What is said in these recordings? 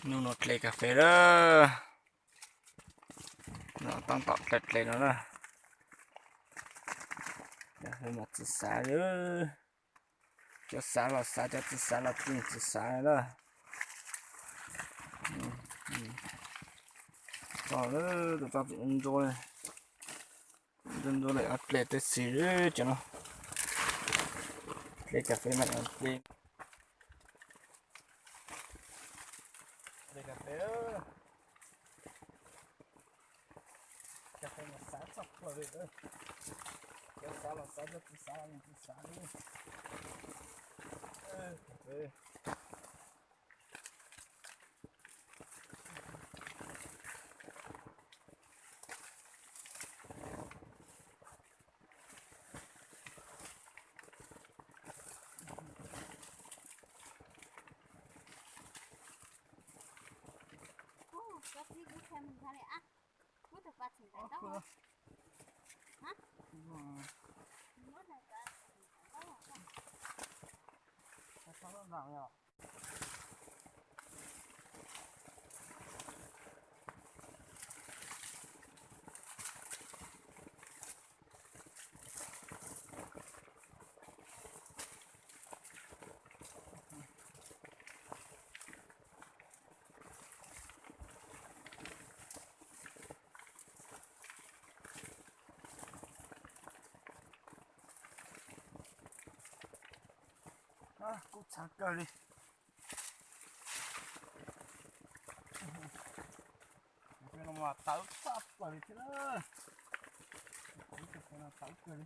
Hnub no dle kas fes lawm. No tab tom dle dle no na. Cov fes mas tsis xav li. Cov xav los xav, cov tsis xav los tsis, tsis xav li na. Tso, tso txim ntsuab li. Ntsuab ntsuab li, dle teb xis li cov no. Dle kas fes mas dle. Dle kas fes. Kas fes mas xav tshaj plaws li. Cov xav los xav, cov tsis xav los tsis xav li. Kas fes. Kub txhav kawg li. Tawv tshaj plaws li thiab. Tawv kawg li.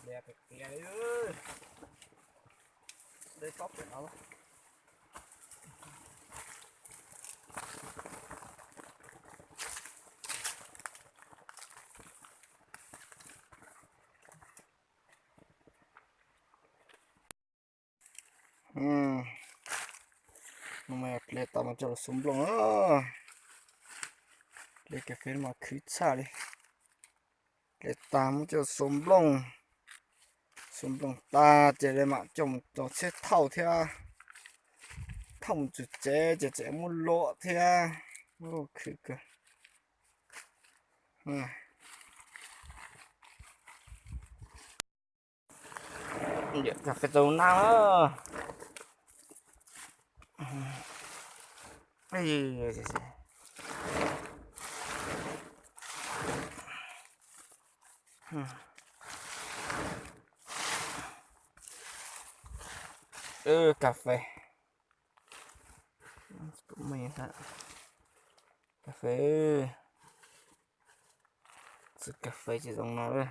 Dle tiag tiag li. Dle tsob pem no. No mas dle tas mas coj los xuas nplooj na. Dle kas fes mas khwv tshaj li. Dle tas muab coj xuas nplooj. Xuas nplooj tas ces mam coj mus rau tsheb thauj thiab. Thauj mus txog tsev ces tseem muab luam thiab. Khwv kawg. Kas fes tau nab. Kas fes. Kas fes. Txiv kas fes ces zoo no lawm.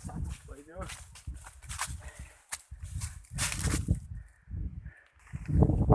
Xav tsis pom li.